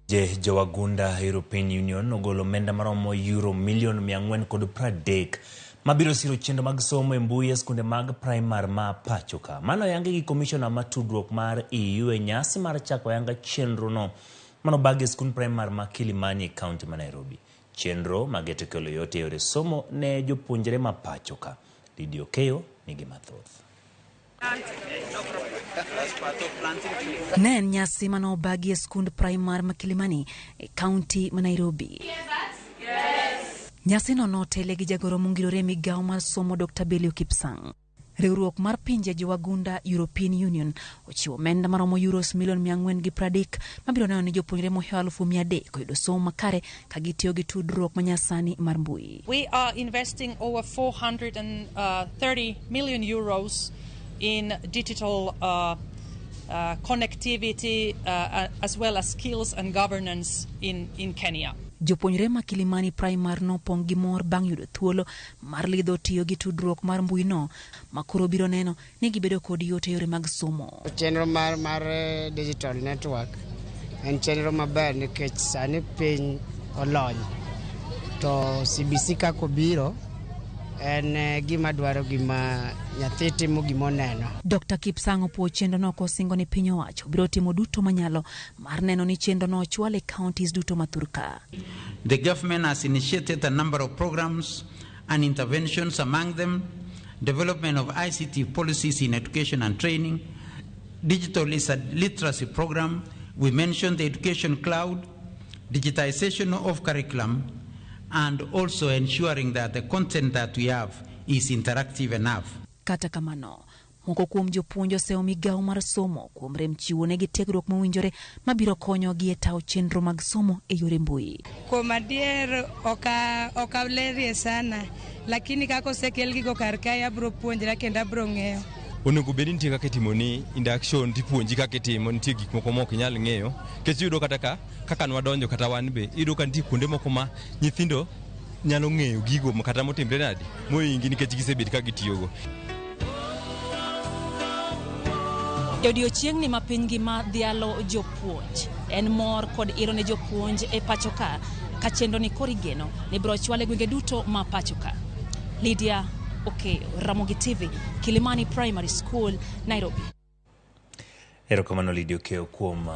Je jowagunda European Union ogolo omenda maromo euro milion 430 mabiro siro chenro mag somo e mbui e skunde mag primar ma pacho ka. Mano oyangi gi komishona ma tudruok mar EU e nyasi mar chako ayanga chenro no manobagi e skund primar ma Kilimani e kaunti ma Nairobi. Chenro mageto kelo yot e yore somo ne jopuonjre ma pacho ka. Lydia Okeyo nigi mathoth. Ne en nyasi mane obagi e skund primar ma Kilimani e kaunti ma Nairobi. Nyasino notele gi jagoro mongirore e migawo mar somo Dr. Belio Kipsang. Riwruok mar pinje jowagunda European Union ochiwo omenda maromo euros milion 430 mabiro neno ni jopuonjre mohewo 300,000 oyudo somo makare ka gitiyo gi tudruok manyasani mar mbui. We are investing over 430 million euros in digital connectivity as well as skills and governance in Kenya. Jopuonjre ma Kilimani Primary nopong' gi mor bang' yudo thuolo mar lidho tiyo gi tudruok mar mbui no ma koro biro neno ni gibedo kod yot e yore mag somo. Chenro mar digital network en chenro maber nikech sani piny olony to CBC kaka obiro en gima dwaro gima nyathi timo gimoneno. Dr. Kipsang opuo chenro no kosingo ni piny owacho biro timo duto manyalo mar neno ni chenro no ochwal e counties duto ma thurka. The government has initiated a number of programs and interventions, among them development of ICT policies in education and training, digital literacy program, we mentioned the education cloud, digitization of curriculum, and also ensuring that the content that we have is interactive enough. Kata kamano, moko kuom jopuonj osewo migawo mar somo kuom rem chiwo negi tiegruok mowinjore mabiro konyogi e tayo chenro mag somo e yore mbui. Kuom adier ok alerie sana, lakini kaka osekel gigo kar kae abiro puonjra kendo abiro ng'eyo. Onego bed ni nitie kaka itimo ni induction tipuonji kaka itimo, nitie gik moko ma ok inyal ng'eyo nikech iyudo kata ka kaka nwadonjo kata wan be iyudo ka nitie kuonde moko ma nyithindo nyalo ng'eyo gigo kata motimre nadi mohingi nikech gisebet ka gitiyogo. E odiechieng'ni ma piny ngima dhialo jopuonj, en mor kod iro ne jopuonj e pacho ka, ka chenro ni koro igeno ni biro chwal e gwenge duto ma pacho ka. Lydia Okeyo, Ramogi TV, Kilimani Primary School, Nairobi. Erokamano Lydia Okeyo kuom